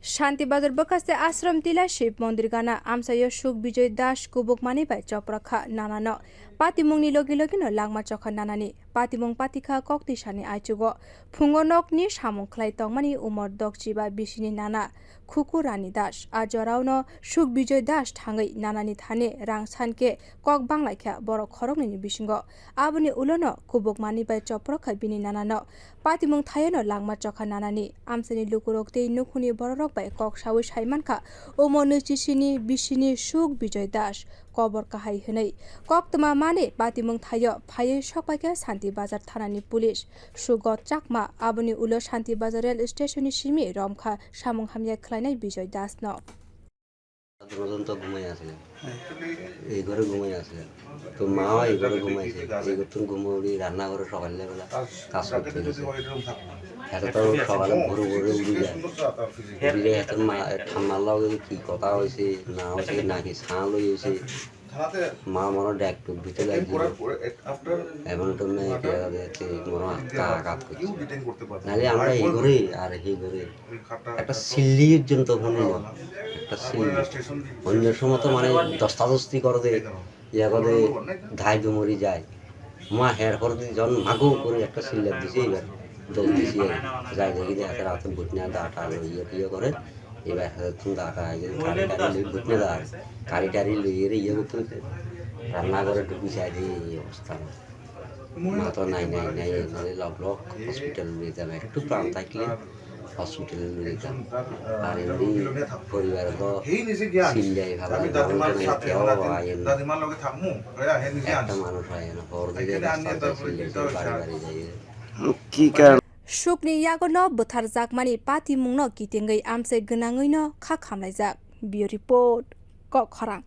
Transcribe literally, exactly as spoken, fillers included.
Shanti Bazar bwkhaste Ashram Tila Shiv Mondir gana amchaio Suk Bijoy Das kubukmani bai chopra kha nanano. Patimungni logi logino langma chokha nanani. Patimung patikha koktwi sani aichugo. Phungo nokni samung khlai tongmani umor dokchiba bisini nana Khuku Rani Das. A joraono Suk Bijoy Das thangwi nanani thani rang sanke kok banglaikha borok khoroknwini bisingo. Aboni ulono kubukmani bai chopra kha bini nanano. Patimung thaiono langma chokha nanani, amchaini lukurok tei nukhungni bororok bai kok saui saimankha, omo nwichi sini bisini Suk Bijoy Das kobor kahai hwnwi. Koktwma manwi patimung thaio phaiwi sokpaikha Shanti Bazar thanani police. Sugot Chakma aboni ulo Shanti Bazar rail stationni simi romkha samung hamya khlainai Bijoy Dasno. সাত পর্যন্ত ঘুমাই আছে। এই ঘরে ঘুমাই আছে। তো মাও এই ঘরে ঘুমাইছে। এই ঘর থেকে ঘুমে উঠি রান্না করে সকালে বেলা কাজ করতে গেছে। এত তো সকালে ভোরে ভোরে উঠে যায়। উঠে যায়, এত মা, ঠাম্মার লগে কি কথা হয়েছে, না হয়েছে, নাকি ছাল হয়েছে। মা মনে হয় ডাক টুক দিতে লাগছিল। এমন তো মেয়ে কি আর আছে, মনে হয় আত্মা আঘাত করছে। নাহলে আমরা এই ঘরে আর এই ঘরে একটা সিল্লি পর্যন্ত শুনি না, একটা সিল্লি। অন্য সময় তো মানে ধস্তাধস্তি করে দে, ইয়া করে ধাই দুমরি যায়। মা হের পর যখন মাগো করে একটা সিল্লার দিছে, এবার দৌড় দিছি, যাই দেখি যে এত রাতে বুঝ না, দা টা ইয়ে টিয়ে করে, এবার তুমি দা টা আগে কারি টারি লই বুঝ না দা, কারি টারি লই এর ইয়ে করতে রান্না করে ঢুকি চাই দিয়ে এই অবস্থা। মা তো নাই, নাই, নাই, নাহলে লগ লগ হসপিটাল নিয়ে যাবে। একটু প্রাণ থাকলে হসপিটালে নিয়ে যেতাম। আর এমনি পরিবারে তো চিল্লাই খাবার, গরম করে কেউ আয় না। একটা মানুষ আয় না, হর দিকে রাস্তাতে চিল্লাই, বাড়ি বাড়ি যাই। কি কারণ? Sukni yagono bwtharjakmani patimungno kitingwi amchai gwnangwino kha khamlaijak. Bureau Report, Kok Khorang.